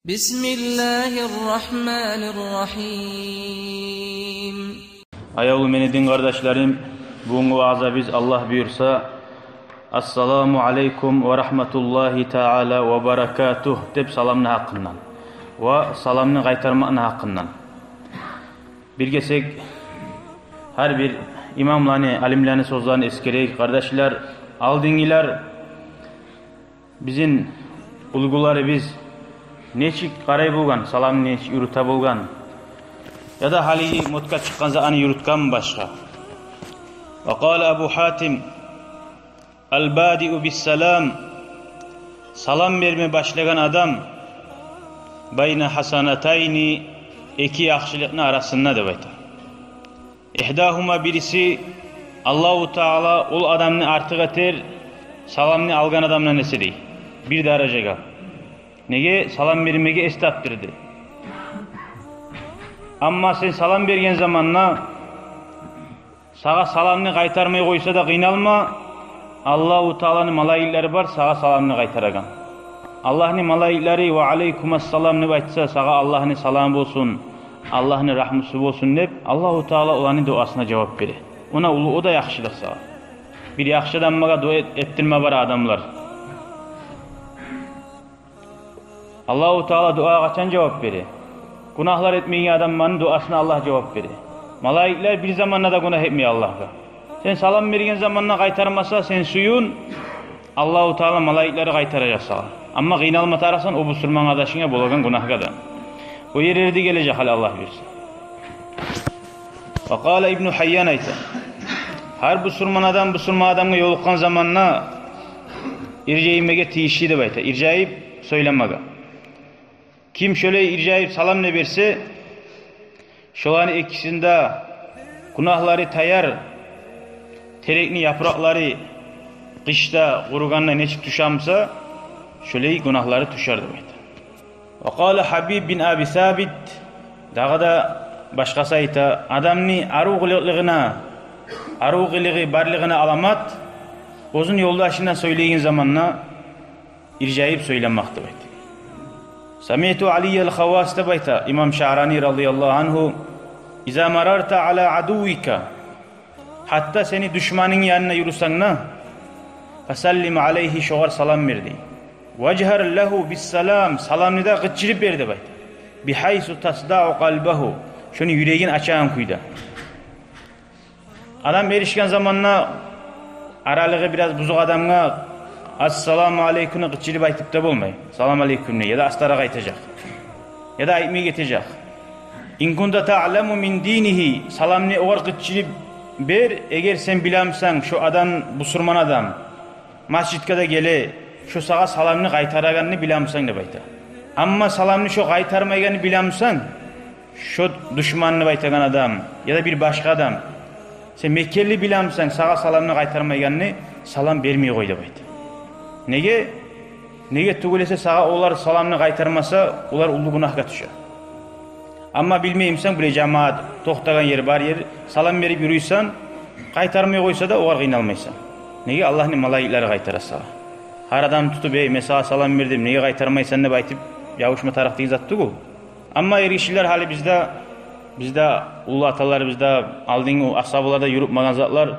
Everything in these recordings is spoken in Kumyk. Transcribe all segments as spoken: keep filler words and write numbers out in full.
بسم الله الرحمن الرحيم. Аявлу мени дин къардашларым, бугюнгю ваъзабыз, Аллагь буюрса, «Ассаламу алейкум ва рагьматуллагьи таала ва баракатугь» деп саламны гьакъындан ва саламны къайтармакъны гьакъындан. Бир гесек, гьар бир имамланы, алимлени сёзлерин эсгерейик, къардашлар, алдынгылар, бизин уьлгюлерибиз нечик къарай болгъан, саламны нечик юрюте болгъан, яда гьалиги модгъа чыкъгъан затны юрютгенми башгъа? Ва къала Абу Гьатим: «Аль-бадиу бис-салам», салам берме башлагъан адам, «байна гьасанатайни», эки яхшылыкъны арасында деп айта. «Игьдагьума», бириси, Аллагьу Таала ол адамны артыкъ этер саламны алгъан адамдан эсе дей, бир даражагъа. Неге? Салам бермеге эс тапдырды. Амма сен салам берген заманда сагъа саламны къайтармай къойса да къыйналма, Аллагьу Тааланы малайиклери бар сагъа саламны къайтарагъан. Аллагьны малайиклери «Ва алейкумассалам» деп айтса, сагъа Аллагьны саламы болсун, Аллагьны рагьмусу болсун деп, Аллагьу Таала оланы дуасына жавап бере. Она уллу о да яхшылыкъ сагъа. Бир яхшы адамгъа дуа эт-, этдирме бара адамлар. Аллагьу Таала дуагъа къачан жавап бере? Гюнагьлар этмеген адамланы дуасына Аллагь жавап бере. Малайиклер бир заманда да гюнагь этмей Аллагьгъа. Сен салам берген заманда къайтармаса, сен сююн, Аллагьу Таала малайиклери къайтаражакъ сагъа. Амма къыйналма тарыкъсан о бусурман къардашынга болагъан гюнагьгъа да. О ерлерде гележек гьали, Аллагь буюрса. Ва къала Ибну Гьайян айта: гьар бусурман адам бусурман адамгъа ёлукъгъан заманда иржаймагъа тийишли деп айта, иржайып сёйлемеге. Ким шолай иржайып салам не берсе, шоланы экисинде гюнагьлары таяр, терекни япыракълары къышда къуругъанда нечик тюшемсе, шолай гюнагьлары тюшер деп айта. Ва къала Гьабиб бин Аби Сабит, дагъы да башгъасы айта, адамны арив къылыкълыгъына, арив къылыгъы барлыгъына аламат, оьзюню ёлдашына сёйлейген заманда иржайып сёйлемек деп айта. Самиъту Алий аль-Хаввас деп айта имам Шаърани радияллагьу ангьу: «Иза марарта ала адуввика», гьатта сени душманынгны янына юрюсенг де, «фасаллим алайгьи», шогъар салам бер дей. «Важгьар лагьу бис-салам», саламны да къычырып бер деп айта. «Бигьайсу тасдаъу къалбагьу», шону юрегин ачагъан кюйде. Адам эришген заманда аралыгъы бираз бузукъ адамгъа «Ассаламу алейкумну» къычырып айтып да болмай. «Салам алейкумну» яда астаракъ айтажакъ, яда айтмай гетежек. «Ин кунта таъламу мин динигьи», саламны огъар къычырып бер, эгер сен билемсенг, шо адам, бусурман адам, межитге де геле, шо сагъа саламны къайтарагъанны билемсенг деп айта. Амма саламны шо къайтармайгъанны билемсенг, шо душман деп айтагъан адам яда бир башгъа адам, сен мекенли билемсенг сагъа саламны къайтармайгъанны, салам бермей къой деп айта. Неге? Неге тюгюл эсе, сагъа олар саламны къайтармаса, олар уллу гюнагьгъа тюше. Амма билмеймисен, булай жамаат токътагъан ер, бар ер, салам берип юрюйсен, къайтармай къойса да, огъар къыйналмайсан. Неге? Аллагьны малайиклери къайтара сагъа. Гьар адамны тутуп: «Эй, мен сагъа салам бердим, неге къайтармайсан?» деп айтып ябушма тарыкъ деген зат тюгюл. Амма эргишилер, гьали бизде, бизде уллу аталарыбызда, алдынгы асгьабаларда юрютмеген затлар.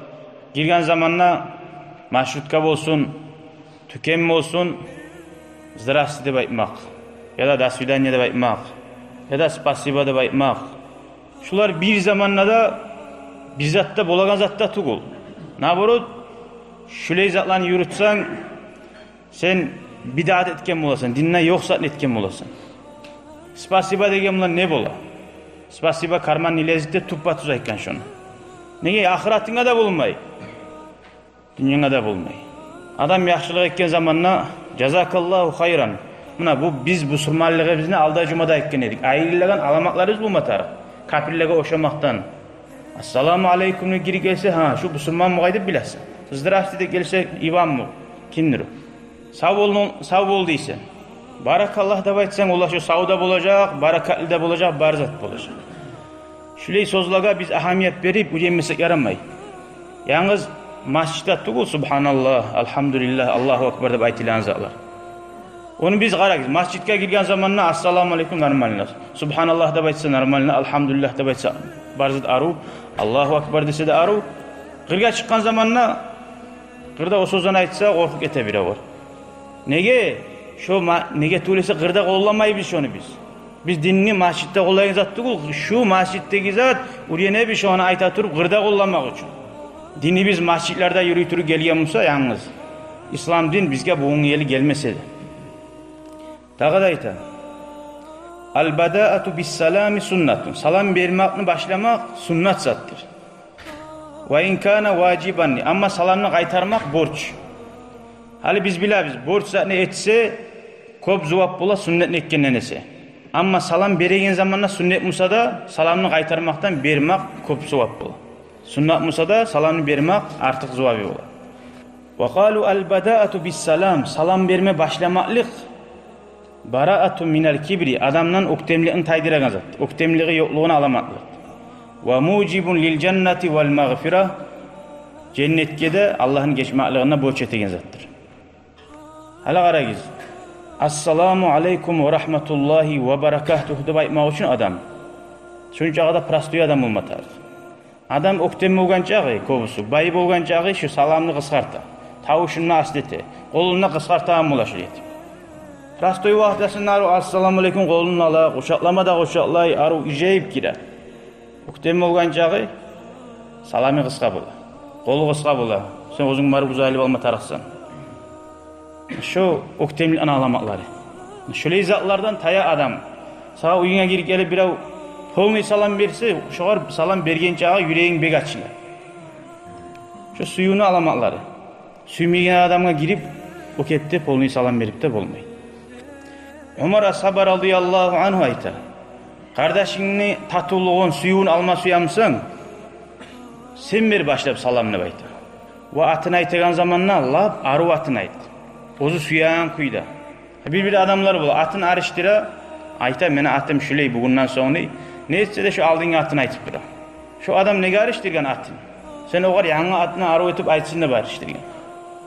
Гирген заманда, маршрутка болсун, тюкен болсун, «Здрасте» деп айтмакъ, яда «До свидания» деп айтмакъ, яда «Спасибо» деп айтмакъ. Шулар бир заманда да бир затда болагъан зат да тюгюл. Наоборот, шулай затланы юрютсенг, сен бидъат этген боласан, динде ёкъ затны этген боласан. «Спасибо» деген булан не бола? «Спасибо, карман не лезет» деп туппа-тюз айтгъан шону. Неге? Ахыратынга да болмай, дюньянга да болмай. Адам яхшылыкъ этген заманда «Жазакаллагьу хайран». Муна бу биз бусурманлыгъыбызны алда жумада айтгъан эдик. Айрылагъан аламатларыбыз болма тарыкъ капирлеге ошамакъдан. «Ассаламу алейкумну» гирип гелсе, гьа, шу бусурманмы къайдап билесен? «Здрасте» деп гелсе, иванмы, кимдир о? «Сав бол, сав бол» дейсен. «Баракаллагь» деп айтсанг, олар шо сав да болажакъ, баракатлы да болажакъ, бар зат болажакъ. Шулай сёзлеге биз агьамият берип уьйренмесек ярамай. Янгыз межитде тюгюл «Субгьаналлагь, альгьамдулиллагь, Аллагьу акбар» деп айтылагъан затлар. Ону биз, къарагъыз, межитге гирген заманда «Ассаламу алейкум» нормально. «Субгьаналлагь» деп айтса нормально, «Алгьамдулиллагь» деп айтса бар зат арив, «Аллагьу акбар» десе де арив. Къыргъа чыкъгъан заманда къырда о сёзлени айтса, къоркъуп гете биревлер. Неге? Шо ма-, неге тюгюл эсе къырда къолламайбыз шону биз. Биз динни межитде къоллайгъан зат тюгюл, шу межитдеги зат, уьйренебиз шону айта туруп къырда къолламакъ учун. Динибиз межитлерде юрюй туруп гелген буса, янгыз ислам дин бизге бугюн гели гелмес эди. Дагъы да айта: «Ал-бадаату бис-салами суннатун». Салам бермекни башламакъ суннат затдыр. «Ва ин кана важибан», амма саламны къайтармакъ борч. Гьали биз билебиз, борч затны этсе, кёп зувап бола суннатны этгенден эсе. Амма салам береген заманда суннат буса да, саламны къайтармакъдан бермек кёп зувап бола. Суннат буса да, саламны бермек артыкъ зувабы бола. «Ва къалу ал-бадаату бис-салам», салам берме башламакълыкъ «бараатун минал кибри», адамдан оьктемликни тайдырагъан зат, оьктемлиги ёкълугъуна аламатлыкъ. «Ва мужибун лил жаннати вал магъфира», женнетге де, Аллагьны гечмеклигине борч этеген затдыр. Гьали къарагъыз, «Ассаламу алейкум ва рагьматуллагьи ва баракатугь» деп айтмакъ учун адам, шунчакъы да простой адам болма тарыкъ. Адам оьктем болгъан чакъы, кёбюсю бай болгъан чакъы, шу саламны къысгъарта, тавушун да аст эте, къолун да къысгъарта, амма бола шулай этип. Простой вакътисинде арив «Ассаламу алейкум», къолун ала, къучакълама да къучакълай, арив иржайып гире. Оьктем болгъан чакъы саламы къысгъа бола, къолу къысгъа бола. Сен оьзюнг барып узайлып алма тарыкъсан. Шо оьктемликни аламатлары. Шолай затлардан тая адам. Сагъа уьюнге гирип гелип бирев полный салам берсе, шогъар салам берген чакъы юрегинг бек ачыла. Шо сюювню аламатлары. Сюймейген адамгъа гирип, о кепде полный салам берип де болмай. Умар асгьаба радияллагьу ангьу айта: «Къардашынгны татывлугъун, сюювюн алма сюемисен, сен бер башлап салам», — деп айта. «Ва атын айтагъан заманда лап арив атын айт, оьзю сюеген кюйде». Бир-бир адамлар бола, атын алышдыра, айта: «Мени атым шулай бугюнден сонг», — дей. Не этсе де, шо алдынгъы атын айтып тура. Шо адам неге алышдыргъан атын? Сен огъар янгы атын арив этип айтсын деп алышдыргъан.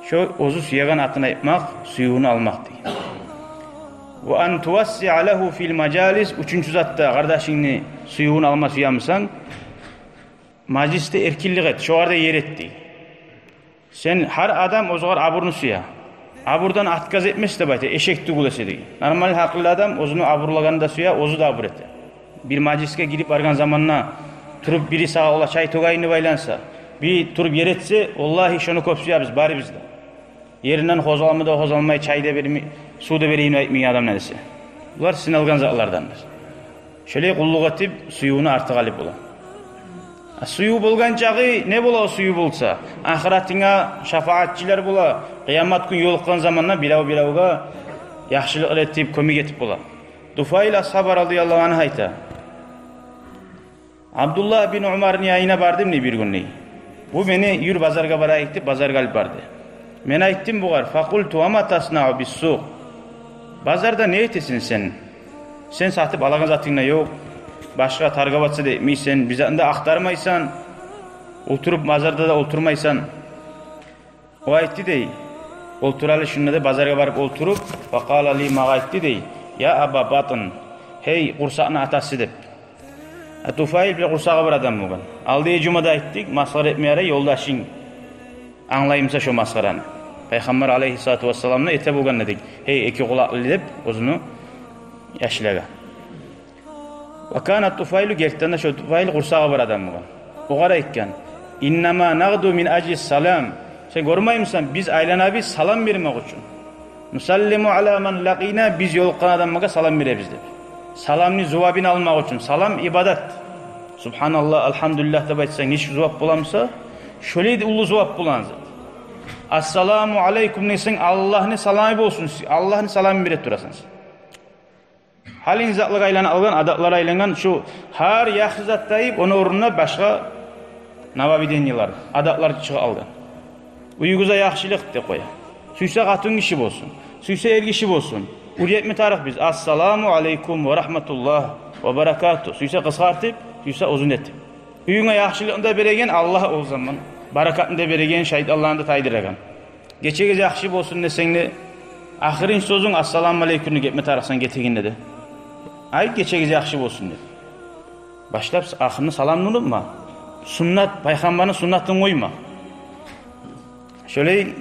Шо оьзю сюеген атын айтмакъ, сюювню алмакъ деген. «Ва ан тувассиа лагьу фил мажалис», уьчюнчю затда, къардашынгны сюювюн алма сюемисен, мажлисде эркинлик эт, шогъар да ер эт дей. Сен, гьар адам оьзюгер абурну сюе. Абурдан отказ этмес деп айта, эшек тюгюл эсе деген. Нормальный гьакъыллы адам оьзюню абурлагъанны да сюе, оьзю де абур эте. Бир мажлисге гирип баргъан заманда туруп бири сагъа ола чай тёгейин деп айланса, бири туруп ер этсе, валлагьи, шону кёп сюебиз барыбыз да. Еринден къозгъалма да къозгъалмай, чай да бермей, сув да берейим деп айтмайгъан адамдан эсе. Булар сыналгъан затлардандыр. Шолай къуллукъ этип, сюювню артыкъ алып бола. А сююв болгъан чакъы, не бола о сююв болса? Ахыратынга шафаатчылар бола, къыямат гюн ёлукъгъан заманда бирев-биревге яхшылыкъ этип, кёмек этип бола. Туфайл асгьаба радияллагьу ангьу айта: «Абдуллагь бин Умарны янына бардым, — дей, — бир гюн, — дей. Бу мени юр базаргъа барайыкъ деп базаргъа алып барды. Мен айтдым бугъар: факъулту: ва ма таснау биссукъ? Базарда не этесен сен? Сен сатып алагъан затынг да ёкъ, башгъа торговаться да этмейсен, бир затны да ахтармайсан, олтуруп базарда да олтурмайсан». О айтды дей, олтуралы шунда деп, базаргъа барып олтуруп, факъала ли, магъа айтды дей: «Я аба батн, гьей къурсакъны атасы», — деп. А Туфайл бир къурсагъы бар адам болгъан. Алда жумада айтдыкъ, масхара этме ярай, ёлдашынг англаймыса шо масхараны. Пайхаммар алейгьиссалату вассалам да эте болгъан дедик, гьей эки къулакълы деп, оьзюню яшлагъа. Ва кана Туфайлу, гертиден де шо Туфайл къурсагъы бар адам болгъан. Огъар айтгъан: «Иннама нагъду мин ажлис салам». Сен гёрмеймисен, биз айланабыз салам бермек учун. «Нусаллиму ала ман лакъина», биз ёлукъгъан адамгъа салам беребиз деп. Саламны зувабын алмакъ учун. Салам ибадат. «Субгьаналлагь, алгьамдулиллагь» деп айтсанг, нечик зувап боламыса, шолай да уллу зувап болагъан зат. «Ассаламу алейкум» десенг, Аллагьны саламы болсун, Аллагьны саламын бере турасан сен. Гьалин затлар айлана алгъан, адатлар айлангъан, шу гьар яхшы зат тайып, ону орнуна башгъа нововведениялар, адатлар чыгъа алгъан. Уьюгюзге яхшылыкъ деп къоя. Сюйсе къатын гиши болсун, сюйсе эр гиши болсун. Уьйретме тарыкъ биз: «Ассаламу алейкум ва рагьматуллагь ва баракатугь». Сюйсе къысгъартып, сюйсе узун этип. Уьюнге яхшылыкъны да береген Аллагь ол заман, баракатны да береген, шайтанланы да тайдырагъан. Гечегиз яхшы болсун десенг де, Ахырынчы сёзюнг «Ассаламу алейкумну» гетме тарыкъсан гетегенде де. Айт, гечегиз яхшы болсун деп. Башлап ахырны саламны унутма. Суннат, пайхаммарны суннатын къойма. Шолай,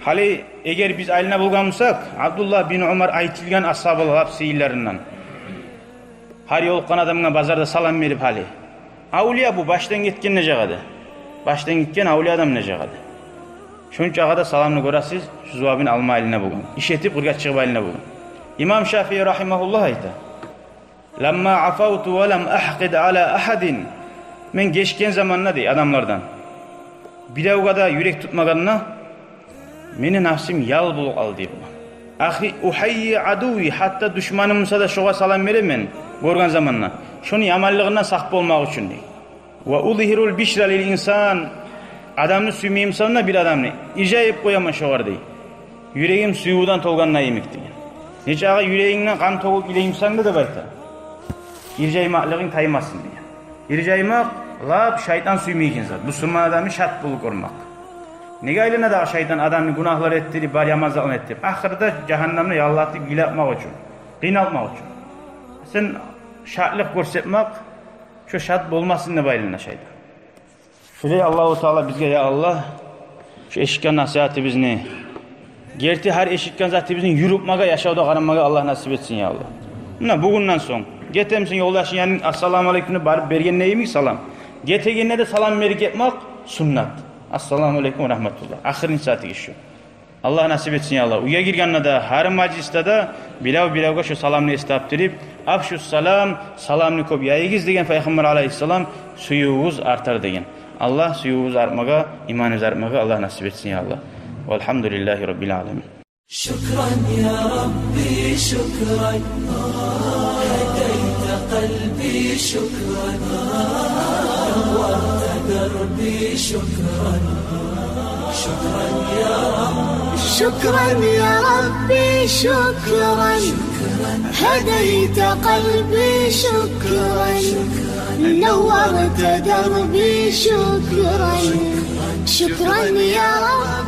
гьали эгер биз айлана болгъан бусакъ, Абдуллагь бин Умар айтылгъан асгьабалар лап сыйлыларындан. Гьар ёлукъгъан адамгъа базарда салам берип гьали. Авлия бу, башдан гетген не жагъады? Башдан гетген авлия адам не жагъады? Шончагъа да саламны гёресиз, шу зувабын алма айлана болгъан. Иш этип къыргъа чыгъып айлана болгъан. Имам Шафии рагьимагьуллагь айта: «Ламма афавту ва лам ахкъид ала ахадин». Мен гечген заманда, дей, адамлардан, биревге де юрек тутмагъанда, мени нафсым ял болуп къалды, дей. «Ахи, ухаййи адуви», гьатта душманым буса да шогъар салам беремен гёрген заманда. Шону яманлыгъындан сакъ болмакъ учун, дей. «Ва узгьирул бишра лил инсан». Адамны сюймей бусам да бир адамны, иржайып къояман шогъар, дей. Юрегим сюювден толгъанда йимик, деген. Нечакъы юрегингден къан тёгюп йылай бусанг да, деп айта, иржаймакълыгъынг таймасын, деген. Иржаймакъ лап шайтан сюймейген зат. Бусурман адамны шат болуп гёрмек. Неге айлана дагъы шайтан адамны гюнагьлар этдирип, бар яман затланы этдирип? Ахырда жагьаннемде яллатып, йылатмакъ учун, къыйналтмакъ учун. Сен шатлыкъ гёрсетмек, шо шат болмасын деп айлана шайтан. Шолай Аллагьу Таала бизге, я Аллагь, шу эшитген насигьатыбызны, герти гьар эшитген затыбызны юрютмеге, яшавда къарамагъа Аллагь насип этсин, я Аллагь. Муна бугюнден сонг гетемисен ёлдашынг янынга, «Ассаламу алейкум» деп барып берген йимик салам. Гетегенде де салам берип гетмек суннат. «Ассаламу алейкум ва рагьматуллагь». Ахырынчы сагьаты шу. Аллагь насип этсин, я Аллагь. Уьйге гиргенде де, гьар мажлисде де бирев-биревге шу саламны эс тапдырып, «Афшус салам», саламны кёп яйыгъыз деген Пайхаммар алайгьиссалам, сюювюгюз артар деген. Аллагь сюювюбюз артмагъа, иманыбыз артмагъа Аллагь насип этсин, я Аллагь. Валгьамдулиллагьи раббил аламин. شكرا يا ربي، شكرا. هديت قلبي، شكرا. نورت دربي، شكرا. شكرا يا رب. شكرا يا ربي، شكرا. هديت قلبي، شكرا. نورت دربي، شكرا. شكرا يا رب.